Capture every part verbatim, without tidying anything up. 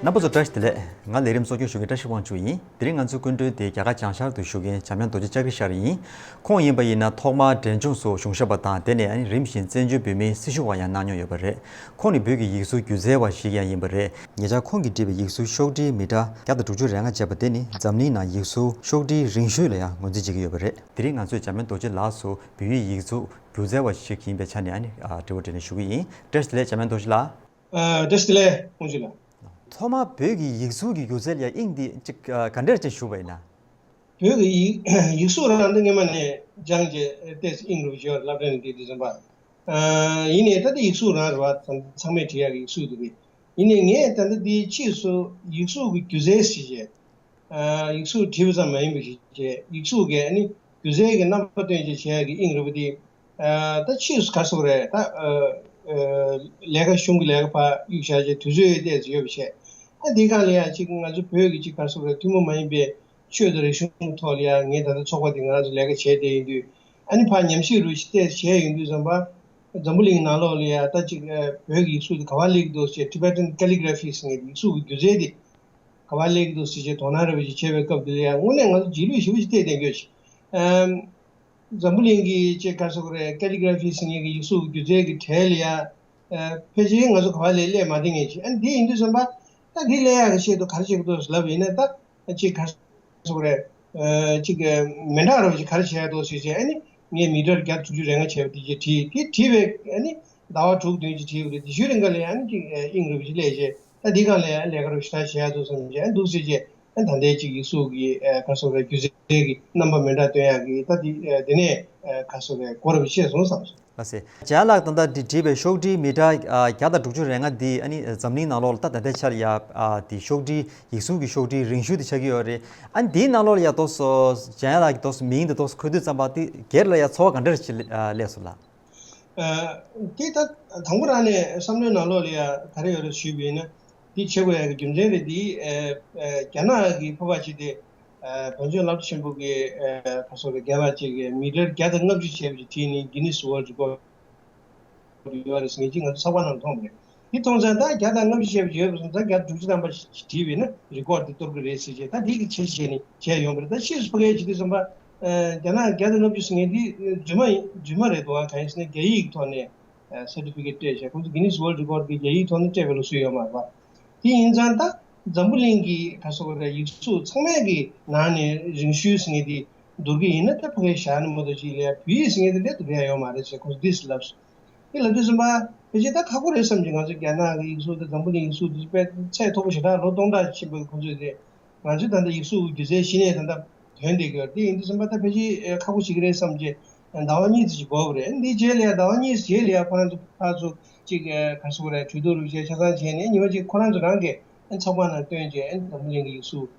རྣམ་པ་ཚོ་བཀྲ་ཤིས་བདེ་ལེགས། ང་ལས་རིམ་གཙོ་སྐྱོང་ཞུ་མཁན་བཀྲ་ཤིས་དབང་ཕྱུག་ཡིན། དེ་རིང་ང་ཚོའི་སྐུ་མགྲོན་དེ་རྒྱ་གར་བྱང་ཤར་དུ་བཞུགས་མཁན་འཇམ་དབྱངས་རྡོ་རྗེ་ལྕགས་རི་ཤར་ཡིན། ཁོང་ཡིན་པ་ཡིན་ན་ཐོག་མར་འབྲས་ལྗོངས་སུ་གཞུང་ཞབས་པ་དང་དེ་ནས་ཨ་ནི་རིམ་བཞིན་བཙན་བྱོལ་བོད་མིའི་སྲི་ཞུ་བ་ཡང་གནང་མྱོང་ཡོད་པ་རེད། ཁོང་ནི་བོད་ཀྱི་ཡིག་གཟུགས་སྒྱུ་རྩལ་བ་ཞིག་ཡང་ཡིན་པ་རེད། ཉེ་ཆར་ཁོང་གིས་བྲིས་པའི་ཡིག་གཟུགས་ཤོག་དྲིལ་མི་ཊར་བརྒྱ་དང་དྲུག་ཅུ་རེ་ལྔ་བཅས་པ་དེ་ནི་འཛམ་གླིང་ནང་ཡིག་གཟུགས་ཤོག་དྲིལ་རིང་ཤོས་ལ་ཡང་ངོས་འཛིན་བྱེད་ཀྱི་ཡོད་པ་རེད། དེ་རིང་ང་ཚོས་འཇམ་དབྱངས་རྡོ་རྗེ་ལགས་སུ་བོད་ཡིག་ཡིག་གཟུགས་སྒྱུ་རྩལ་བ་ཞིག་ཡིན་པའི་ཆ་ནས་ཨ་ནི་ཨ་དྲི་བ་དྲིས་ལན་ཞུ་གི་ཡིན། བཀྲ་ཤིས་བདེ་ལེགས་འཇམ་དབྱངས་རྡོ་རྗེ་ལགས། ཨ། བཀྲ་ཤིས་བདེ་ལེགས་དབང་ཕྱུག་ལགས། ཐོག་མར་བོད་ཀྱི་ཡིག་གཟུགས་ཀྱི་སྒྱུ་རྩལ་ལ་ཡང་དབྱིངས་འདི་གཅིག་ཨ་ག་འདྲ་ཅིག་ཞུགས་པ་ཡིན་ན། བོད་ཀྱི་ཡིག་ཡིག་གཟུགས་རང་འདི་སྔོན་མ་ནས་སྦྱངས་བྱས་ཏོག་ཙམ་དབྱིངས་རུ་བཞི་བར་སློབ་གྲྭ་ནས་བསྡད་དུས་ཙམ་པ། ཨ། ཡིན་ནའི་ད་ལྟ་ཡིག་གཟུགས་རང་རེད་བ། ཚང་མས་བྲིས་ཡག་གི་ཡིག་གཟུགས་འདུག་གི། ཡིན་ནའི་ངས་ད་ལྟ་འདིའི་ཕྱིས་སུ་ཡིག་གཟུགས་ཀྱི་སྒྱུ་རྩལ་ཞེས་བྱས། ཨ། ཡིག་གཟུགས་བྲིས་པ་ཙམ་མ་ཡིན་པ་ཞིག་བྱས། ཡིག་གཟུགས་ཀྱི་ཨ་ནི་སྒྱུ་རྩལ་གྱི་རྣམ་པ་སྟོན་བྱེད་བྱེད་ཡག་གི་དབྱིངས་རུ་བ་དེ། ཨ། ད་ཕྱིས་སུ་ག་རེ་ཟེར་དགོས་རེད། ད་ཨ་ཨ་ལས་ཀ་གཞུང་གི་ལས་ཀ་ཕར་གཡུག་བཞག་བྱས་དུས་ཚོད་ཏོག་ཙམ་ཡོད་པ་བྱས། ཨ། འདིའི་སྒང་ལ་ཡང་ཅིག་ང་ཚོ་བོད་ཀྱི་ཅིག་ག་རེ་ཟེར་དགོས་རེད། ཐུན་མོང་མ་ཡིན་པའི་ཆོས་དང་རིག་གཞུང་ཐོག་ལ་ཡང་ངས་ད་ལྟ་ཚོགས་པ་དེ་ང་རང་ཚོ་ལས་ཀ་བྱས་བསྡད་ཡིན་དུས། ཨ་ནི་ཕར་ཉམས་ཞིབ་རུ་ཏོག་ཙམ་བྱས་ཡོང་དུས་ཙམ་པ། འཛམ་བུ་གླིང་ནང་ལོགས་ལ་ཡང་ད་ཅིག་ཨ་བོད་ཀྱི་ཡིག་གཟུགས་དེ་ག་པར་སླེབས་ཀྱི་འདུག་ཟེར། Tibetan calligraphy ཟེར་མཁན་ཡིག་གཟུགས་ཀྱི་སྒྱུ་རྩལ་དེ་ག་པར་སླེབས་ཀྱི་འདུག་ཟེར་བྱས་དོ་སྣང་རེ་བ་ཞིག་བྱས་པའི་སྐབས་དེ་ལ་ཡང་དངོས་གནས་ང་ཚོ་རྗེས་ལུས་ཞེ་པོ་ཞིག་བལྟས་བསྡད་ཡོད་ཅིག། ཨམ། འཛམ་བུ་གླིང་གི་ཅིག་ག་རེ་ཟེར་དགོས་རེད། calligraphy ཟེར་མཁན་གྱི་ཡིག་གཟུགས་སྒྱུ་རྩལ་གྱི་གྲས་ལ་ཡང་ཨ་ཕལ་ཆེར་ང་ཚོ་ག་པར་ལས་སླེབས་མ་བསྡད་མཁན་ཅིག། ཨ་ནི་དེ་ཡིན་དུས་ཙམ་པ། ད་འདི་སླེབས་ཡག་གི་ཆེད་དུ་ག་རེ་བྱེད་ཀྱི་འདུག་ལབ་ཡིན་ན། ད་ཅིག་ག་རེ་ཟེར་དགོས་རེད། ཨ་ཅིག་མི་འདྲ་བ་ཅིག་ག་རེ་བྱེད་ཡག་འདུག་ཟེར་བྱས། ཨ་ནི་ངས་མི་ཊར་བརྒྱ་དང་དྲུག་ཅུ་རེ་ལྔ་བྱས་པ་དེ་ཅིག་བྲིས། དེ་བྲིས་པའི་ཨ་ནི་ཟླ་བ་དྲུག་བདུན་ཅིག་བྲིས་པ་རེད། དེ་བཞིན་རིང་ག་ལ་ཡང་ཨ་ནི་ཅིག་ཨ་དབྱིངས་རུ་བ་ཅིག་སླེབས་བྱས། ད་འདི་སྒང་ལ་ཡང་ལས་ཀ་རུ་ཞེ་དྲག་བྱེད་ཡག་འདུག་བསམ་བྱས། ཨ་འདུག་ཟེར་བྱས། ཨ་ད་ལྟའི་ཅིག་ཡིག་གཟུགས་ཀྱི་ཨ་ག་རེ་ཟེར་དགོས་རེད། སྒྱུ་རྩལ་གྱི་རྣམ་པ་མི་འདྲ་སྟོན་ཡག་གི་ད་འདི་ཨ་དེ་ནས་ཨ་ག་རེ་ཟེར་དགོས་རེད། གོ་རབ་ཤེས་སོང་བསམ་སོང་། ལགས་སེ། འཇམ་དབྱངས་ལགས་ད་ལྟ་འདི་བྲིས་པའི་ཤོག་དྲིལ་མི་ཊར་ཨ་བརྒྱ་དང་དྲུག་ཅུ་རེ་ལྔ་འདི་ཨ་ནི་འཛམ་གླིང་ནང་ལོགས་ལ་ད་ད་ལྟའི་ཆར་ཡ་ཨ་འདི་ཤོག་དྲིལ་ཡིག་གཟུགས་ཀྱི་ཤོག་དྲིལ་རིང་ཤོས་དེ་ཆགས་ཀྱི་ཡོད་རེད། ཨ་ནི་འདིའི་ནང་ལོགས་ལ་ཡ་ཏོག་ཙམ་འཇམ་དབྱངས་ལགས་ཀྱི་ཏོག་ཙམ་མིང་དེ་ཏོག་ཙམ་འཁོད་དུས་ཙམ་པ་དེ་སྒེར་ལ་ཡ་ཚོར་བ་ག་འདྲ་ཞིག་ཨ་སླེབས་སོང་ལགས། ཨ། དེ་ད་དང་པོ་རང་ནས་བསམ་བློའི་ནང་ལོགས་ལ་ཡ་ག་རེ་ཡོད་རེད་ཞུས་པ་ཡིན་ན། འདི་བྱེད་དགོས་ཡག་གི་རྒྱུ་མཚན་རེད། འདི་ཨ་ཨ་རྒྱ་ནག་གི་ཕོར་པ་ཅིག་དེ། ཨ། བོད་ལྗོངས་སློབ་གྲྭ་ཆེན་པོ་གི་ཨ་ག་རེ་ཟེར་དགོས་རེད། རྒན་ལགས་ཅིག་གིས་མི་ཊར་བརྒྱ་དང་ལྔ་བཅུ་བྱས་པ་ཅིག་བྲིས་ནས་Guinness World Record ཡོད་རེད་ཟེར་མཁན་ཅིག་ང་ཚོ་ཚགས་པར་ནང་མཐོང་བ་རེད། དེ་མཐོང་ཙང་ད་བརྒྱ་དང་ལྔ་བཅུ་བྱས་པ་ཅིག་ཡོད་པ་སོང་ཙང་། བརྒྱ་དྲུག་ཅུ་ཐམ་པ་ཞིག་བྲིས་པ་ཡིན་ན་རི་ཀོཌ་དེ་གཏོར་གི་རེད་ཟེར་བྱས། ད་དེ་གི་ཆེད་བྱས་ནས་བྱས་ཡོང་བ་རེད། ད་ཕྱིས་སུ་ཕ་གིར་བྱེད་དུས་ཙམ་པ། ཨ། རྒྱ་ནག་བརྒྱ་དང་ལྔ་བཅུ་ཟེར་མཁན་དེ་རྫུན་མ་ཡིན། རྫུན་མ་རེད་འདུག་ག་གང་ཡིན་ཟེར་ན་རྒྱ་ཡིག་གི་ཐོག་ནས་ཨ་སར་ཊི་ཕི་ཀེཊ་སྤྲད་བྱས། ཁོང་ཚོ་Guinness World Record གི་རྒྱ་ཡིག་ཐོག་ནས་སྤྲད་པའི་ལུགས་སྲོལ་ཡོད་མ་རེད་པ། དེ་ཡིན་ཙང་ད་འཛམ་བུ་གླིང་གི་ག་རེ་ཟེར་དགོས་རེད། ཡིག་གཟུགས་ཚང་མའི་གི་ནང་ནས་རིང་ཤོས་ཟེར་མཁན་དེ་བསྡུར་གི་ཡིན་ན། ད་ཕ་གིར་བཞག་ན་མ་གཏོགས་ཅིག་ལ་ཡ་བོད་ཡིག་ཟེར་མཁན་དེ་འདྲ་བསྡུར་ཡ་ཡོད་མ་རེད་ཟེར་ཁོང་ཚོས་འདི་ལབ་སོང་། དེ་ལབ་དུས་ཙམ་པ་ཕལ་ཆེར་ད་ཁག་པོ་རེད་བསམ་གྱི། ང་ཚོ་རྒྱ་ནག་གི་ཡིག་གཟུགས་དང་འཛམ་བུ་གླིང་ཡིག་གཟུགས་དེ་ཚོ་དཔེ་ཚད་མཐོ་པོ་ཞེ་དྲག་ལོ་སྟོང་ཕྲག་ཕྱིན་པའི་ཁོང་ཚོས་དེ། ང་ཚོའི་ད་ལྟ་ཡིག་གཟུགས་སྒྱུ་རྩལ་གཞི་ནས་ད་ལྟ་ཐོན་བསྡད་ཀྱི་ཡོད་རེད། དེ་ཡིན་དུས་ཙམ་པ་ད་ཕལ་ཆེར་ཁག་པོ་ཞིག་རེད་བསམ་བྱས་ཟླ་བ་གཉིས་ཙམ་ཞིག་འགོར་བ་རེད། འདིའི་རྗེས་ལ་ཡང་ཟླ་བ་གཉིས་རྗེས་ལ་ཡང་ཁོ་རང་ཚོ་ཕར་ཚུར་ཅིག་ག་རེ་ཟེར་དགོས་རེད། གྲོས་བསྡུར་རུ་བྱས་ཆ་ཚང་བྱས་ནས་ཉི་མ་གཅིག་ཁོ་རང་ཚོ་རང་གིས་ཚགས་པར་ནང་བཏོན་བྱས། འཛམ་བུ་གླིང་གི་ཡིག་གཟུགས་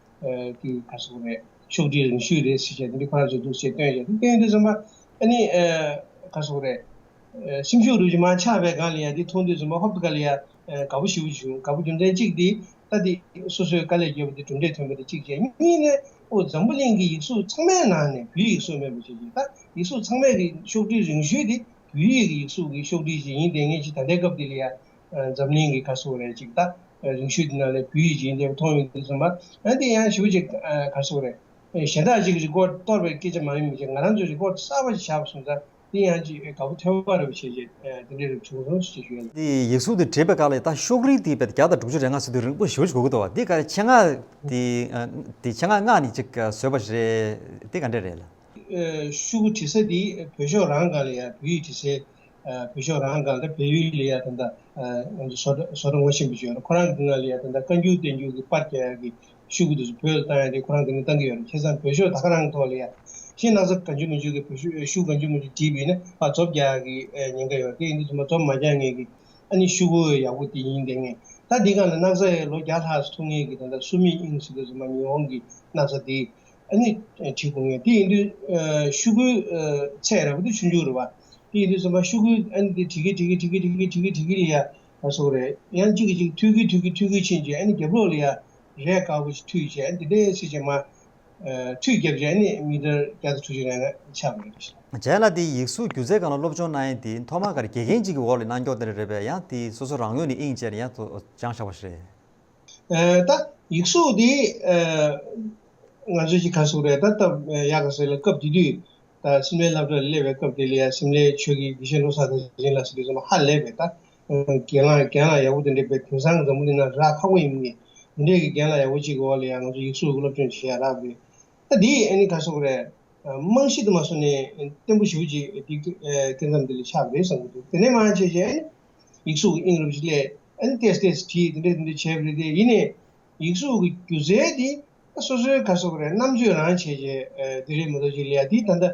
ཀྱི་ག་རེ་ཟེར་དགོས་རེད། ཤོག་དྲིལ་རིང་ཤོས་རེད་ཟེར་བྱས། དེ་འདྲ་ཁོ་རང་ཚོས་འདུག་ཟེར་བཏོན་བྱས། དེ་བཏོན་དུས་ཙམ་པ་ཨ་ནི་ཨ་ག་རེ་ཟེར་དགོས་རེད། ཨ་སེམས་ཤུགས་རུ་ཇི་མ་ཆག་པའི་སྒང་ལ་ཡ་འདི་མཐོང་དུས་ཙམ་པ་ཧོབ་ཏེ་ག་ལ་ཡ་ཨ་དགའ་པོ་ཞེ་པོ་བྱུང་། དགའ་པོ་རྒྱུ་མཚན་གཅིག་འདི་ད་འདི་སོ་སོའི་དཀའ་ལས་བརྒྱབ་པ་འདི་གྲུབ་འབྲས་ཐོན་པ་འདི་གཅིག་བྱས། གཉིས་ནས་ཨོ་འཛམ་བུ་གླིང་གི་ཡིག་གཟུགས་ཚང་མའི་ནང་ནས་བོད་ཡིག་གཟུགས་མེད་པ་བྱས་ཀྱི། ད་ཡིག་གཟུགས་ཚང་མའི་གི་ཤོག་དྲིལ་རིང་ཤོས་འདི་བོད་ཡིག་གི་ཡིག་གཟུགས་ཀྱི་ཤོག་དྲིལ་ཅིག་ཡིན་བསྡད་མཁན་ཅིག། ད་ལྟའི་སྐབས་འདི་ལ་ཡ་ཨ་འཛམ་གླིང་གི་ག་རེ་ཟེར་དགོས་རེད། ཅིག་ད་རིང་ཤོས་འདི་ནང་ལ་བོད་ཡིག་ཅིག་ཡིན་བསྡད་པ་མཐོང་ཡོང་དུས་ཙམ་པ། ཨ་འདི་ཡང་ཞེ་པོ་ཅིག་ཨ་ག་རེ་ཟེར་དགོས་རེད། གཞན་དག་ཅིག་གི་རི་ཀོཌ་གཏོར་བའི་སྐད་ཆ་མ་ཡིན་པ་ཅིག། ང་རང་ཚོའི་རི་ཀོཌ་གསར་པ་ཞིག་བཞག་པ་སོང་ཙང་། དེ་ཡང་ཅིག་དགའ་པོ་ཐེབས་པ་རེད་བྱས་བྱས། ཨ་དེ་འདྲའི་རིགས་བྱུང་སོང་ཞེས་ཞུ་ཡ་ཡིན། དེ་ཡིག་གཟུགས་དེ་བྲིས་པའི་སྐབས་ལ་ད་ཤོག་རིལ་དེ་བརྒྱ་དང་དྲུག་ཅུ་རེ་ལྔ་ཟེར་དུས་རིང་པོ་ཞེ་པོ་ཞིག་འགོར་གྱི་འདུག་བ། དེ་ག་རེ་ཆེད་མངགས་དེ་ཨ་དེ་ཆེད་མངགས་མངགས་ནས་ཅིག་བཟོས་པ་ཞིག་རེད། དེ་ག་འདྲ་རེད་ལགས། ཨ་ཤོག་གུ་བྲི་ས་དེ་བོད་ཤོག་རང་སྒང་ལ་ཡ་བོད་ཡིག་བྲི་སའི། ཨ་བོད་ཤོག་རང་སྒང་ལ་བལ་ཡུལ་ལ་ཡ་ད་ལྟ་ཨ་ང་ཚོ་བཟོ་གྲྭ་བཟོ་གྲྭ་ངོ་ཤེས་པ་ཞིག་ཡོད་རེད། ཁོ་རང་གི་ནང་ལ་ཡ་ད་ལྟ་བཀའ་འགྱུར་བསྟན་འགྱུར་གྱི་པར་རྒྱག་ཡ་གི་ཤོག་གུ་དེ་ཚོ་བོད་ལ་བཏང་ཡ་དེ་ཁོ་རང་གི་ནང་བཏང་གི་ཡོད་རེད། བྱས་ཙང་བོད་ཤོག་ད་ག་རང་གི་ཐོག་ལ་ཡ་ཤིང་ནགས་ཚལ་གང་བྱུང་མང་བྱུང་གི་བོད་ཤོག་ཤོག་གང་བྱུང་མང་བྱུང་བྲིས་པ་ཡིན་ན་ཕར་རྫོབ་རྒྱག་ཡ་གི་ཨ་ཉེན་ཁ་ཡོད་རེད། དེ་ཡིན་དུས་ཙམ་པ་རྫོབ་མ་རྒྱག་མཁན་གྱི་ཨ་ནི་ཤོག་གུ་ཡག་པོ་དེ་ཡིན་བསྡད་མཁན། ད་འདི་སྒང་ལ་སྣག་ཚ་ཡི་ལོ་བརྒྱ་ལྷག་ཙམ་ཐུག་མཁན་གྱི་ད་ལྟ་སུ་མི་ཨིང་ཟེར་དུས་ཙམ་པ་ཉི་ཧོང་གི་སྣག་ཚ་དེ་ཨ་ནི་བྲིས་དགོས་མཁན། དེ་ཡིན་དུས་ཨ་ཤོག་གུའི་ཨ་ཚད་ར་བ་དེ་ཆུང་ཆུང་རེད་བ། དེ་ཡིན་དུས་ཙམ་པ་ཤོག་གུ་ཨ་ནི་དེ་བྲི་གི་བྲི་གི་བྲི་གི་བྲི་གི་བྲི་གི་ལ་ཡ་ང་སོགས་རེད། ཡང་གཅིག་གིས་གཅིག་མཐུད་ཀི་མཐུད་ཀི་མཐུད་ཀི་ཕྱིན་བྱས། ཨ་ནི་རྒྱབ་ལོགས་ལ་ཡ་རས་དཀར་པོ་ཞིག་མཐུད་བྱས། ཨ་ནི་དེ་འདྲའི་སེ་བྱས་མ་ཨ་མཐུད་རྒྱབ་བྱས། ཨ་ནི་མི་ཊར་བརྒྱ་དང་དྲུག་ཅུ་རེ་ལྔ་ཆགས་པ་རེད། རྗེས་ལ་དེ་ཡིག་གཟུགས་སྒྱུ་རྩལ་སྒང་ལ་སློབ་སྦྱོང་གནང་ཡས་དེ་ཐོག་མར་ག་རེ་དགེ་རྒན་གཅིག་གི་འོག་ལ་གནང་སྐྱོར་དེ་འདྲ་རེད་པས། ཡང་དེ་སོ་སོ་རང་ངོས་ནས་དབྱིངས་བཅས་ནས་ཡང་སྦྱངས་བཞག་པ་ཞིག་རེད། ཨ་ད་ཡིག་གཟུགས་འདི་ཨ་ང་ཚོས་ཅིག་ག་རེ་ཟེར་དགོས་རེད། ད་སྟབས་ཡག་ག་ཟེར་ལ་སྐབས་དེ་དུས་ད་སིམ་ལའི་སློབ་གྲྭར་སླེབས་པའི་སྐབས་དེ་ལ་ཡ་སིམ་ལའི་ཆོས་ཀྱི་དགེ་བཤེས་བློ་བཟང་དར་ཆེན་ལགས་ཟེར་དུས་ཙམ་པ་ཧ་ལས་པའི་ད་རྒན་ལགས་རྒན་ལགས་ཡག་པོ་དེ་འདྲ་པའི་དེང་སང་འཛམ་བུ་གླིང་ནང་རག་ཁག་པོ་ཡིན་མཁན་དེ་འདྲའི་གི་རྒན་ལགས་ཡག་པོ་ཅིག་གི་འོག་ལ་ཡ་ང་ཚོ་ཡིག་གཟུགས་ཀྱི་སློབ་སྦྱོང་བྱེད་ཡ་རག་པ་རེད། ད་འདི་ཨ་ནི་ག་རེ་ཟེར་དགོས་རེད། རྨང་གཞི་དུ་མ་སོང་ནས་བརྟན་པོ་ཞེ་པོ་ཅིག་འདི་སྐབས་མཚམས་འདི་ལ་ཆགས་པ་རེད་བསམ་གྱི་འདུག་དེ་ནས་མར་བྱས་བྱས་ཨ་ནི་ཡིག་གཟུགས་ཀྱི་ཨིན་རུབ་ཅིག་སླེབས། ཨ་ནི་ཏོག་ཙམ་ཏོག་ཙམ་བྲིས་དེ་འདྲས་དེ་འདྲས་བྱས་པ་རེད་དེ། ཡིན་ནའི་ཡིག་གཟུགས་ཀྱི་སྒྱུ་རྩལ་འདི་ད་སོ་སོའི་ག་རེ་ཟེར་དགོས་རེད། རྣམ་དཔྱོད་རང་བྱས་བྱས་འདི་རེད་མ་གཏོགས་ཅིག་ལ་ཡ་འདི་ད་ལྟ་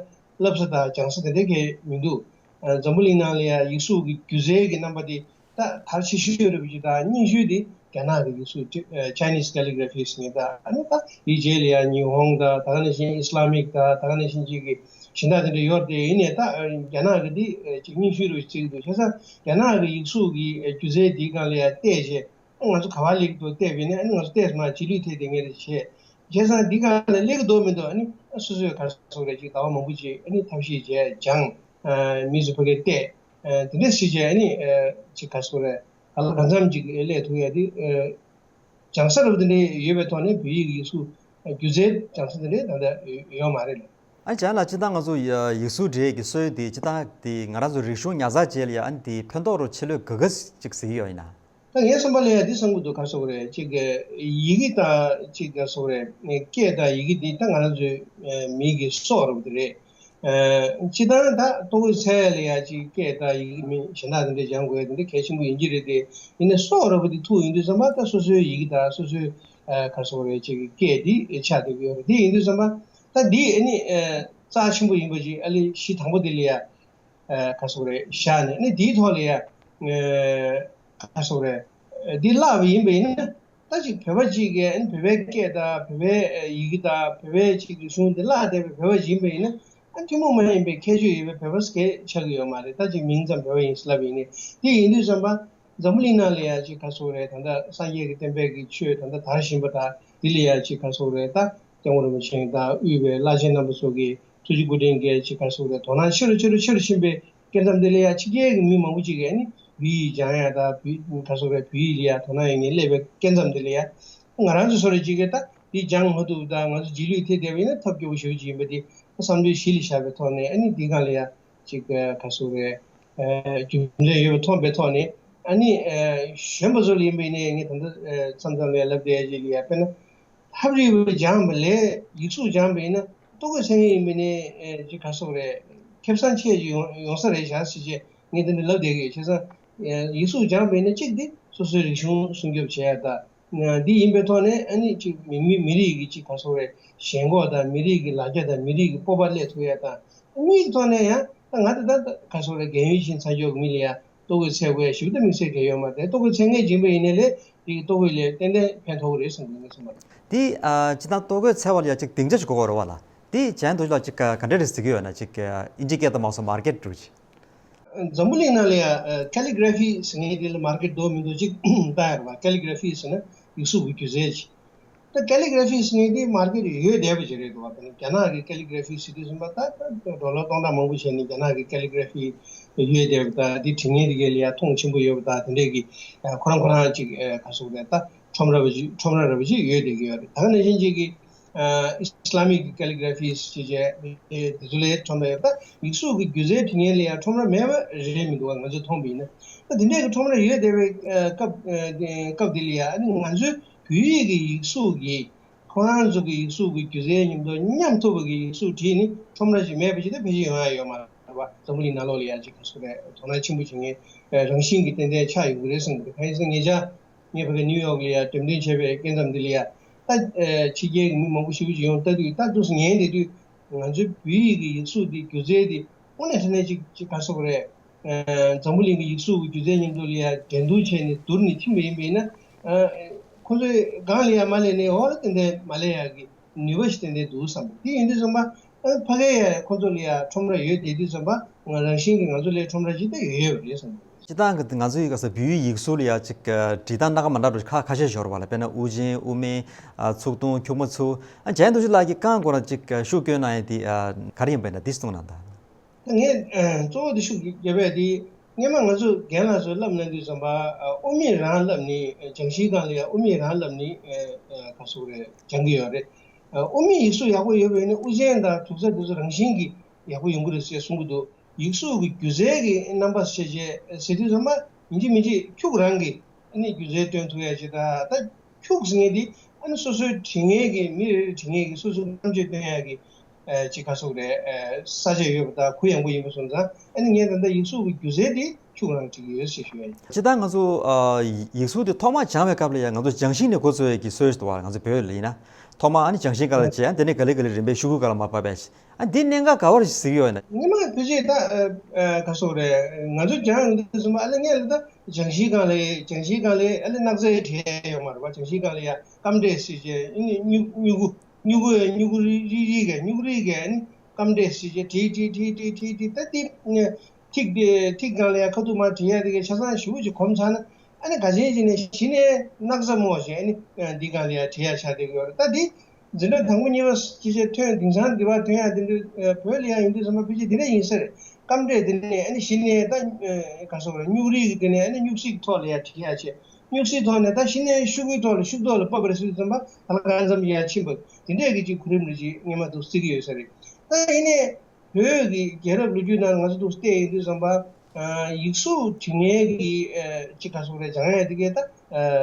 བསླབ་ས་དང་སྦྱང་ས་དེ་འདྲས་གང་ཡང་མི་འདུག་འཛམ་བུ་གླིང་ནང་ལ་ཡ་ཡིག་གཟུགས་ཀྱི་སྒྱུ་རྩལ་གྱི་རྣམ་པ་འདི་ད་དར་ཆེ་ཤོས་རེད་པ་ཅིག་དང་། རྙིང་ཤོས་དེ་རྒྱ་ནག་གི་ཡིག་གཟུགས་Chinese calligraphy ཟེར་མཁན་དང་། ཨ་ནི་ད་དེའི་རྗེས་ལ་ཡང་ཉི་ཧོང་དང་། ད་ག་ནང་བཞིན་ཨི་སི་ལ་མིག་དང་། ད་ག་ནང་བཞིན་ཅིག་གི་གཞན་དག་དེ་འདྲ་ཡོད་རེད་དེ། ཡིན་ནའི་ད་རྒྱ་ནག་གི་འདི་ཅིག་རྙིང་ཤོས་རེད་བརྩི་གི་འདུག་བྱས་ཙང་རྒྱ་ནག་གི་ཡིག་གཟུགས་ཀྱི་སྒྱུ་རྩལ་འདིའི་སྒང་ལ་ཡང་བལྟས་རྗེས་ང་ཚོ་ག་པར་སླེབས་འདུག་བལྟས་པ་ཡིན་ན། ཨ་ནི་ང་ཚོ་ཏོག་ཙམ་མར་རྗེས་ལུས་ཐེབས་བསྡད་མཁན་རེད་བྱས། བྱས་ཙང་འདི་སྒང་ལ་སླེབས་ཀྱི་འདུག་མི་འདུག་ཨ་ནི་སོ་སོས་ག་རེ་ཟེར་དགོས་རེད། ཅིག་ཟླ་བ་མང་པོ་ཅིག་ཨ་ནི་ཐབས་ཤེས་བྱས་སྦྱངས། མི་ཚོ་ཕ་གིར་བལྟས། དེ་འདྲ་བྱས་བྱས་ཨ་ནི་ཅིག་ག་རེ་ཟེར་དགོས་རེད། གང་ལ་གང་འཚམ་ཅིག་སླེབས་ཐུབ་ཡ་དེ་སྦྱང་ས་རབ་དེ་འདྲ་ཡོད་པའི་ཐོག་ནས་བོད་ཡིག་གི་ཡིག་གཟུགས་སྒྱུ་རྩལ་སྦྱང་ས་དེ་འདྲ་ད་ལྟ་ཡོད་མ་རེད་ལ། ཨ་ཅག་ལགས། སྤྱིར་བཏང་ང་ཚོ་ཡ་ཡིག་གཟུགས་འབྲི་ཡས་ཀྱི་སྲོལ་དེ་སྤྱིར་བཏང་དེ་ང་རང་ཚོ་རིག་གཞུང་ཉར་ཚགས་བྱེད་ཡ་ལ་ཡ་ཨ་ནི་དེ་ཕན་ཐོགས་རུ་ཆེ་ལོས་དགའ་དགའ་ཞིག་ཟེར་གྱི་ཡོད་ཡིན་ན། ད་ངས་བསམ་པ་ལ་ཡ་འདི་བསམ་གྱི་འདུག་ག་རེ་ཟེར་དགོས་རེད། ཅིག་གི་ཡི་གེ་དང་ཅིག་ག་རེ་ཟེར་དགོས་རེད། སྐད་དང་ཡི་གེ་འདི་ད་ང་རང་ཚོའི་མི་གི་སྲོག་རབ་དེ་རེད། སྤྱིར་བཏང་ད་ལྟོ་གོས་འཚོལ་ཡ་ལ་ཡ་ཅིག་སྐད་དང་ཡི་གེ་མི་གཞན་དག་དེ་འདྲ་སྦྱང་དགོས་ཡ་དེ་འདྲ་གལ་ཆེན་པོ་ཡིན་གྱི་རེད་དེ། ཡིན་ནའི་སྲོག་རབ་དེ་ཐུག་ཡོང་དུས་ཙམ་པ་ད་སོ་སོའི་ཡི་གེ་དང་སོ་སོའི་ག་རེ་ཟེར་དགོས་རེད། ཅིག་གི་སྐད་འདི་ཆགས་བསྡད་ཀྱི་ཡོད་རེད། དེ་ཡིན་དུས་ཙམ་པ་ད་འདི་ཨ་ནི་རྩ་ཆེན་པོ་ཡིན་པ་ཅིག་ཨ་ལེ་གཞི་དང་པོ་དེ་ལ་ཡ་ག་རེ་ཟེར་དགོས་རེད། བཞག་ནས་ཨ་ནི་དེའི་ཐོག་ལ་ཡ་ག་རེ་ཟེར་དགོས་རེད། འདི་བརླག་པ་ཡིན་པ་ཡིན་ན། ད་ཅིག་བོད་པ་ཅིག་གིས་ཨ་ནི་བོད་པའི་སྐད་དང་བོད་པའི་ཡི་གེ་དང་བོད་པའི་ཅིག་རིག་གཞུང་འདི་བརླག་བསྡད་པའི་བོད་པ་ཅིག་ཡིན་པ་ཡིན་ན། ཨ་ཐུན་མོང་མ་ཡིན་པའི་ཁྱད་ཆོས་ཡོད་པའི་བོད་པ་ཞིག་ཆགས་ཀྱི་ཡོད་མ་རེད། ད་ཅིག་མིང་ཙམ་བོད་པ་ཡིན་ཟེར་ལབ་པ་ཡིན་ནའི། དེ་ཡིན་དུས་ཙམ་པ་འཛམ་བུ་གླིང་ནང་ལ་ཡ་ཅིག་ག་རེ་ཟེར་དགོས་རེད། ད་ལྟ་སངས་རྒྱས་ཀྱི་བསྟན་པའི་གི་ཆོས་ད་ལྟ་དར་བཞིན་པ་དང་། འདི་ལ་ཡ་ཅིག་ག་རེ་ཟེར་དགོས་རེད། ད་སྐྱབས་མགོན་རིན་པོ་ཆེ་དང་དབུས་པའི་བླ་ཆེན་རྣམ་པ་ཚོ་གིས་ཐུགས་རྗེ་སྐུ་དྲིན་གྱིས་ཅིག་ག་རེ་ཟེར་དགོས་རེད། དོ་སྣང་ཆེ་རུ་ཆེ་རུ་ཆེ་རུ་ཕྱིན་པའི་སྐབས་མཚམས་འདི་ལ་ཡ་ཕྱི་རྒྱལ་གྱི་མི་མང་པོ་ཅིག་གིས་ཨ་ནི་བོད་ཡིག་སྦྱང་ཡ་དང་བོད་ག་རེ་ཟེར་དགོས་རེད། བོད་ཡིག་ལ་ཡ་དོ་སྣང་ཡོད་མཁན་སླེབས་པའི་སྐབས་མཚམས་འདི་ལ་ཡ་ང་རང་ཚོ་སོ་རེ་ཅིག་གིས་ད་འདི་སྦྱང་མ་ཐུབ་དང་ང་ཚོ་རྗེས་ལུས་ཐེབས་བསྡད་པ་ཡིན་ན་ཐབས་སྐྱོ་པོ་ཞེ་པོ་ཅིག་ཡིན་པ་འདི་བསམ་ཚུལ་གཞི་ལ་བཞག་པའི་ཐོག་ནས། ཨ་ནི་འདི་སྒང་ལ་ཡ་ཅིག་ག་རེ་ཟེར་དགོས་རེད། རྒྱུ་མཚན་ཡོད་པ་མཐོང་པའི་ཐོག་ནས། ཨ་ནི་གཞོན་པ་ཚོ་ལ་ཡིན་པ་ཡིན་ནའི་ངས་ད་ལྟ་མཚམས་མཚམས་ལ་ལབ་བསྡད་ཡ་ཅིག་ལ་ཡ། དཔེར་ན་ལྷ་བྲིས་པ་སྦྱངས་པ་ལས་ཡིག་གཟུགས་སྦྱངས་པ་ཡིན་ན་ལྟོ་གོས་འཚོལ་མཁན་ཡིན་པ་ཡིན་ནའི་ཅིག་ག་རེ་ཟེར་དགོས་རེད། ཁེ་བཟང་ཆེ་ཅིག་ཡོང་ཡོང་ས་རེད་བཞག་ཟེར་བྱས་ངས་དེ་འདྲ་ལབ་བསྡད་ཀྱི་ཡོད། བྱས་ཙང་ཡིག་གཟུགས་སྦྱངས་པ་ཡིན་ན་གཅིག་དེ་སོ་སོའི་རིག་གཞུང་སྲུང་སྐྱོབ་བྱེད་ཡ་དང་། འདི་ཡིན་པའི་ཐོག་ནས་ཨ་ནི་ཅིག་མི་མི་མི་རིགས་ཀྱི་ཅིག་ག་རེ་ཟེར་དགོས་རེད། ཞེན་ཁོག་དང་མི་རིགས་ཀྱི་ལ་རྒྱ་དང་མི་རིགས་ཀྱི་སྤོབས་པ་སླེབས་ཐུབ་ཡ་དང་། གཉིས་ཀྱི་ཐོག་ནས་ཡང་ད་ང་དེ་ད་ག་རེ་ཟེར་དགོས་རེད། རྒན་ཡོལ་ཕྱིན་ཚར་ཆོག་གི་མི་ལ་ཡ་ལྟོ་གོས་འཚོལ་དགོས་ཡ་ཞིག་ད་དམིགས་བསལ་གང་ཡང་ཡོད་མ་རེད། ལྟོ་གོས་འཚོལ་མཁན་ཡིན་པ་ཡིན་ནའི་ལས་དེ་གི་ལྟོ་གོས་ལས་ཏན་ཏན་ཕན་ཐོགས་ཀྱི་རེད་བསམ་གྱི་ཡོད། ངས་བསམ་པ་རེད། དེ་ཨ་སྤྱིར་བཏང་ལྟོ་གོས་འཚོལ་བ་ལ་ཡ་ཅིག་སྡིངས་ཆ་ཞིག་དགོས་ཀྱི་རེད་བ་ལ། དེ་བྱས་དུས་ལ་ཅིག་ག་ག་འདྲ་རེད་ཟེར་གྱི་ཡོད་ན། ཅིག་ཨིན་ཇི་སྐད་དུ་མ་སོང་མར་ཀེཊ་འདྲ་ཅིག་འཛམ་བུ་གླིང་ནང་ལ་ཡ་ཨ་ཀེ་ལི་གྷ་ར་ཕི་ཟེར་མཁན་དེ་ལ་མར་ཀེཊ་འདུག་མི་འདུག་ཅིག་ལྟ་ཡ་རེད་བ། ཀེ་ལི་གྷ་ར་ཕི་ཟེར་ན་ཡིག་གཟུགས་ཀྱི་སྒྱུ་རྩལ་ཅིག་ད་ཀེ་ལི་གྷ་ར་ཕི་ཟེར་མཁན་དེ་མར་ཀེཊ་ཡོད་བསྡད་པ་ཅིག་རེད་འདུག་བ། དཔེར་ན་རྒྱ་ནག་གི་ཀེ་ལི་གྷ་ར་ཕི་ཟེར་དུས་ཙམ་པ་ད་ད་ཌོ་ལར་སྟོང་ཕྲག་མང་པོ་བྱས་ནས་རྒྱ་ནག་གི་ཀེ་ལི་གྷ་ར་ཕི་ཡོད་བསྡད་པ་དང་། དེ་འབྲི་མཁན་དེ་ག་ལ་ཡ་མཐོང་ཆེན་པོ་ཡོད་པ་དང་། དེ་འདྲས་ཀྱི་ཁོ་རང་ཁོ་རང་ཅིག་ག་རེ་ཟེར་དགོས་རེད། ད་ཁྲོམ་ར་བ་ཅིག་ཁྲོམ་ར་ར་བ་ཅིག་ཡོད་བསྡད་ཀྱི་ཡོད་རེད། ད་ག་ནང་བཞིན་ཅིག་གི་ཨ་ཨི་སི་ལ་མིག་གི་ཀེ་ལི་གྷ་ར་ཕི་ཟེར་བྱས་དེ་ཚོ་ལ་ཁྲོམ་ར་ཡོད། ད་ཡིག་གཟུགས་ཀྱི་སྒྱུ་རྩལ་འབྲི་མཁན་ལ་ཡ་ཁྲོམ་ར་མེད་པ་རེད་མི་འདུག་བ། ང་ཚོས་མཐོང་བ་ཡིན་ན། ད་དེ་འདྲས་ཀྱི་ཁྲོམ་ར་ཡོད་བསྡད་པའི་སྐབས་སྐབས་དེ་ལ་ཡ་ཨ་ནི་ང་ཚོའི་བོད་ཡིག་གི་ཡིག་གཟུགས་ཀྱི་ཁོ་རང་ཚོ་གི་ཡིག་གཟུགས་ཀྱི་སྒྱུ་རྩལ་མཉམ་དུ་མཉམ་ཐུབ་པ་གི་ཡིག་གཟུགས་བྲིས་ནས་ཁྲོམ་ར་ཞིག་མེད་པ་ཞིག་ད་ཕལ་ཆེར་ཡོང་ཡ་ཡོད་མ་རེད་བ། འཛམ་བུ་གླིང་ནང་ལོགས་ལ་ཡ་ཅིག་ག་རེ་ཟེར་དགོས་རེད། དོ་སྣང་ཆེན་པོ་བྱེད་མཁན་རང་བཞིན་གྱིས་ཏན་ཏན་ཆགས་ཡོང་གི་རེད་བསམ་གྱི་འདུག་གང་ཡིན་ཟེར་ན་ངེད་ཅག་ངས་ཕ་གི་ནིའུ་ཡོག་ལ་ཡ་འགྲེམས་སྟོན་བྱས་པའི་སྐབས་མཚམས་འདི་ལ་ཡ་ད་ཕྱི་རྒྱལ་གྱི་མི་མང་པོ་ཞེ་པོ་ཅིག་ཡོང་ལྟ་དུས། ད་འདུག་སེ་ཉན་བསྡད་དུས་ང་ཚོའི་བོད་ཡིག་གི་ཡིག་གཟུགས་འདི་སྒྱུ་རྩལ་འདི་དངོས་གནས་དྲང་གནས་ཅིག་ཅིག་ག་རེ་ཟེར་དགོས་རེད། འཛམ་བུ་གླིང་གི་ཡིག་གཟུགས་ཀྱི་སྒྱུ་རྩལ་མཉམ་དུ་ལ་ཡ་འགྲན་བསྡུར་བྱས་ནས་བསྡུར་ནས་ཕྱིན་པ་ཡིན་པ་ཡིན་ན། ཁོ་ཚོས་སྒང་ལ་ཡ་མ་སླེབས་ནའི་འོག་ལ་ཏན་ཏན་མ་སླེབས་ཡག་གི་ནུས་པ་ཞིག་ཏན་ཏན་འདུག་བསམ། དེ་ཡིན་དུས་ཙམ་པ་ཨ་ཕ་གིར་ཡ་ཁོ་ཚོ་ལ་ཡ་ཁྲོམ་ར་ཡོད་བསྡད་དུས་ཙམ་པ་ང་རང་བཞིན་གྱིས་ང་ཚོ་ལ་ཁྲོམ་ར་ཅིག་ད་ཡོད་ཡོད་པ་རེད་བསམ། སྤྱིར་བཏང་གི་ང་ཚོའི་ག་ས་བོད་ཡིག་ཡིག་གཟུགས་ལ་ཡ་ཅིག་འབྲི་སྟངས་སྣ་ཁ་མ་འདྲ་བ་ཁ་ཁ་ཤས་ཤོར་བ་ལ། དཔེར་ན་དབུ་ཅན། དབུ་མེད། ཚུགས་ཐུང་། ཁྱུག་མ་ཚུགས། ཨ་རྒྱན་རྡོ་རྗེ་ལགས་ཀྱིས་གང་དགོས་ན་ཅིག་ཤུགས་བསྐྱོན་གནང་ཡ་དེ་ག་རེ་ཡིན་པ་ཡིན་ན་འདི་གསུངས་གནང་དང་། ངས་གཙོ་བོ་དེ་ཤུགས་རྒྱབ་ཡ་དེ་ སྔོན་མ་ང་ཚོ་རྒན་ལགས་ཚོས་བསླབ་གནང་དུས་ཙམ་པ་ཨ་དབུ་མེད་རང་བསླབ་ནི་སྦྱང་གཞིའི་སྒང་ལ་ཡང་དབུ་མེད་རང་བསླབ་ནི་ཨ་ག་ཟེར་དགོས་རེད། སྦྱང་གི་ཡོད་རེད། ཨ་དབུ་མེད་ཡིག་གཟུགས་ཡག་པོ་ཡོད་པ་ཡིན་ན་དབུ་ཅན་དང་དྲུག་ཚ་དེ་ཚོ་རང་བཞིན་གྱིས་ཡག་པོ་ཡོང་གི་རེད་ཟེར་གསུང་གི་འདུག་ཡིག་གཟུགས་ཀྱི་སྒྱུ་རྩལ་གྱི་རྣམ་པ་ཤེས་བྱས་ཟེར་དུས་ཙམ་པ་ཡིན་གཅིག་མིན་གཅིག་ཁྱུག་རང་གིས་ཨ་ནི་སྒྱུ་རྩལ་སྟོན་ཐུབ་ཡ་ཅིག་དང་ད་ཁྱུག་ཟེར་མཁན་དེ་ཨ་ནི་སོ་སོའི་འབྲི་མཁན་གྱི་མི་རེ་རེ་འབྲི་མཁན་གྱི་སོ་སོའི་རྣམ་དཔྱོད་སྟོན་ཡ་གི་ཨ་ཅིག་ག་ཟེར་དགོས་རེད། ཨ་ས་ཆ་ཡོད་པ་དང་གུ་ཡངས་པོ་ཡིན་པ་སོང་ཙང་ཨ་ནི་ངས་ད་ལྟ་ཡིག་གཟུགས་ཀྱི་སྒྱུ་རྩལ་དེ་ཁྱུག་རང་བྲིས་ཀྱི་ཡོད་ཞེས་ཞུ་ཡ་ཡིན། སྤྱིར་བཏང་ང་ཚོ་ཨ་ཡིག་གཟུགས་དེ་ཐོག་མར་སྦྱང་བའི་སྐབས་ལ་ཡང་ང་ཚོ་སྦྱང་ཤིང་ནས་འགོ་བཙུགས་ཡས་ཀྱི་སྲོལ་ཞིག་འདུག་བ། ང་ཚོ་བོད་ལ་ཡིན་ན་ཐོག་མར་ཨ་ནི་སྦྱང་ཤིང་སྒང་ལ་བྱས། ཨ་དེ་ནས་ག་ལེ་ག་ལེ་རིམ་པས་ཤོག་གུ་སྒང་ལ་མར་ཕབ་པས། ཨ་འདི་གནད་འགག་ག་བར་ཞིག་གཟིགས་ཡོད་ན། སྔོན་མ་ཕལ་ཆེར་ད་ཨ་ཨ་ག་ཟེར་དགོས་རེད། ང་ཚོ་སྦྱང་ཡོང་དུས་ཙམ་པ་ཨ་ལེ་སྔོན་ལ་ད་སྦྱང་ཤིང་སྒང་ལ་སྦྱང་ཤིང་སྒང་ལ་ཨ་ལེ་སྣག་ཚ་ཡི་བྲིས་ཡ་ཡོད་མ་རེད་བ། སྦྱང་ཤིང་སྒང་ལ་ཡ་སྐམ་འབྲས་ཟེར་བྱས་ཨ་ནི་སྨྱུ་སྨྱུ་གུ་སྨྱུ་གུ་སྨྱུ་གུ་རིལ་རིལ་གྱི་སྨྱུ་གུ་རིལ་གྱི་ཨ་ནི་སྐམ་འབྲས་ཟེར་བྱས་བྲིས་བྲིས་བྲིས་བྲིས་བྲིས་བྲིས་ད་དེ་ཨ་ཐིག་དེ་ཐིག་སྒང་ལ་ཡ་ཁ་ཐུག་མར་བྲིས་ཡ་དེ་གའི་ཆ་ཚང་ཞེ་པོ་ཅིག་གོམས་ཚར་ན་ཨ་ནི་ག་ཅན་ཅིག་ནས་གཞི་ནས་སྣག་ཚ་མོ་ཞིག་ཨ་ནི་འདི་སྒང་ལ་ཡ་བྲིས་ཡ་ཆགས་བསྡད་ཀྱི་ཡོད་རེད། ད་འདི་འཛིན་གྲྭ་དང་པོ་གཉིས་པ་ཅིག་བྱས་ཐོན་དེང་སང་འདི་པར་ཐོན་ཡ་དེ་འདྲ་བོད་ལ་ཡ་ཡིན་དུས་ཙམ་པ་ཕལ་ཆེར་དེ་འདྲ་ཡིན་ས་རེད། སྐམ་འབྲས་དེ་ནས་ཨ་ནི་གཞི་ནས་ད་ག་ཟེར་དགོས་རེད། སྨྱུག་རིལ་གྱི་དེ་ནས་ཨ་ནི་སྨྱུག་སྲེག་ཐོག་ལ་ཡ་བྲིས་ཡ་བྱས། སྨྱུག་སྲེག་ཐོག་ནས་ད་གཞི་ནས་ཤོག་གུའི་ཐོག་ལ་ཤུགས་ཐོག་ལ་ཕབ་པ་རེད་ཟེར་དུས་ཙམ་པ་ད་ལ་གང་འཚམ་ཡ་ཕྱིན་པ་དེ་འདྲས་ཀྱི་ཅིག་གོ་རིམ་རེ་ཅིག་སྔོན་མ་འདུག་བརྩི་གི་ཡོད་ས་རེད། ད་ཡིན་ནའི་བོད་ཀྱི་རྒྱལ་རབས་ལོ་རྒྱུས་ནང་ང་ཚོ་འདུག་བལྟས་ཡིན་དུས་ཙམ་པ། ཡིག་གཟུགས་འབྲི་མཁན་གྱི་ཅིག་ག་ཟེར་དགོས་རེད། སྦྱང་ཡ་དེ་གས་ད་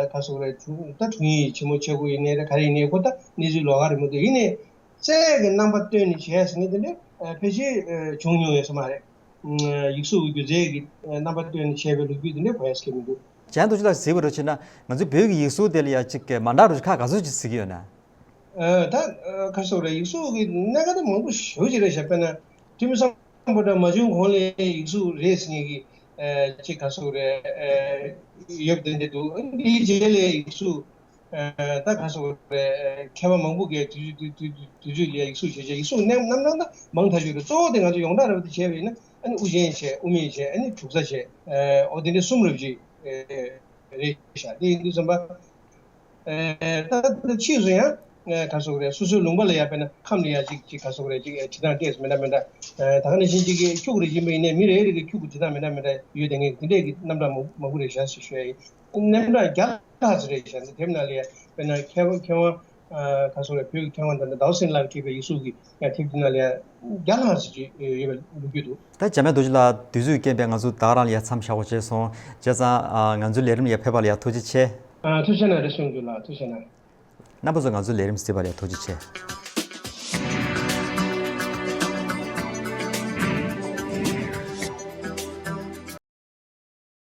ག་ཟེར་དགོས་རེད། ད་ད་དྲུང་ཡིག་ཆེན་མོ་ཆེ་དགུ་ཡིན་ནའི་རེད། ག་རེ་ཡིན་ནའི་ཁོ་ད་གནས་ཚུལ་ལོགས་ཀ་རེད་མི་འདུག་ཡིན་ནའི་རྩལ་གྱི་རྣམ་པ་སྟོན་ནས་བྱས་ཟེར་ནས་དེ་འདྲ་ཕལ་ཆེར་བྱུང་མྱོང་ཡོད་ས་མ་རེད། ཡིག་གཟུགས་ཀྱི་སྒྱུ་རྩལ་གྱི་རྣམ་པ་སྟོན་ནས་བྱས་པའི་ལོ་རྒྱུས་དེ་འདྲ་གོ་ཡ་ཞིག་མི་འདུག་རྒྱན་རྡོ་རྗེ་ལགས་གཟིགས་པ་རེད་བྱས་ན་ང་ཚོའི་བོད་ཀྱི་ཡིག་གཟུགས་དེ་ལ་ཡ་ཅིག་མ་འདྲ་རུ་ཁག་ག་ཚོད་ཅིག་གཟིགས་ཡོད་ན། ཨ་ད་ཨ་ག་ཟེར་དགོས་རེད། ཡིག་གཟུགས་ཀྱི་གནད་འགག་དེ་མང་པོ་ཞེ་པོ་ཅིག་རེད་ཤག་དཔེར་ན་ཐོན་མི་སམ་བྷོ་ཊ་མ་བྱུང་གོང་ལའི་ཡིག་གཟུགས་རེད་ཟེར་མཁན་གྱི་ཨ་ཅིག་ག་ཟེར་དགོས་རེད། ཨ་ཡོད་དེ་འདྲ་འདུག་འདིའི་རྗེས་ལ་ཡིག་གཟུགས་ཨ་ད་ག་ཟེར་དགོས་རེད། མཁས་པ་མང་པོ་གིས་དུས་དུས་དུས་དུས་དུས་ཚོད་ལ་ཡིག་གཟུགས་བྱས་བྱས་ཡིག་གཟུགས་རྣམ་གྲངས་ད་མང་ཐག་ཆོད་རེད། གཙོ་བོ་དེ་ང་ཚོ་ཡོངས་གྲགས་རེད་པ། དེ་བྱས་པ་ཡིན་ན་ཨ་ནི་དབུ་ཅན་བྱས། དབུ་མེད་བྱས། ཨ་ནི་དྲུག་ཚ་བྱས། ཨ་འོ་དེ་འདྲ་གསུམ་རེད་པ་ཅིག་རེད་ཤག་དེ་ཡིན་དུས་ཙམ་པ། ཨེ་ད་ད་ཕྱིས་སུ་ཡང་ཨེ་ག་ཟེར་དགོས་རེད། སོ་སོའི་ལུང་པ་ལ་ཡ་དཔེར་ན་ཁམས་ལ་ཡ་ཅིག་ཅིག་ག་ཟེར་དགོས་རེད། ཅིག་ཨེ་བྲིས་སྟངས་ཏོག་ཙམ་མི་འདྲ་མི་འདྲ། ཨེ་ད་ག་ནང་བཞིན་ཅིག་གི་ཁྱུག་རེ་ཡིན་པ་ཡིན་ནའི་མི་རེ་རེ་གི་ཁྱུག་གི་བྲིས་སྟངས་མི་འདྲ་མི་འདྲ་ཡོད་དེ་ངས་དེ་འདྲས་ཀྱི་རྣམ་གྲངས་མང་མང་པོ་རེད་ཤག་ཞེས་ཞུ་ཡ་ཡིན། རྣམ་གྲངས་བརྒྱ་ལྷག་ཙམ་རེད་ཤག་དེབ་ནང་ལ་ཡ་དཔེར་ན་མཁས་དབང་མཁས་དབང་ཨེ་ག་ཟེར་དགོས་རེད། བོད་ཀྱི་མཁས་དབང་ད་ལྟ་ཟླ་བ་སེང་ལགས་བྲིས་པའི་ཡིག་གཟུགས་ཀྱི་ཡང་དེབ་དེ་ནང་ལ་ཡ་བརྒྱ་ལྷག་ཙམ་ཅིག་ཡོད་པའི་ལོ་རྒྱུས་འདུག་ད་འཇམ་དབྱངས་རྡོ་རྗེ་ལགས་དུས་ཚོད་རྐྱེན་པས་ང་ཚོ་ད་ག་རང་ལ་ཡ་མཚམས་བཞག་དགོས་བྱས་སོང་། བྱས་ཙང་ཨ་ང་ཚོའི་ལས་རིམ་ལ་ཡ་ཕེབས་པ་ལ་ཡ་ཐུགས་རྗེ་ཆེ། ཨ་ཐུགས་རྗེ་གནང་རེ་ཞུ་རྒྱུ་ལ་ཐུགས་རྗེ་གནང་། རྣམ་པ་ཚོ་ང་ཚོའི་ལས་རིམ་གཟིགས་པ་ལ་ཡ་ཐུགས་རྗེ་ཆེ།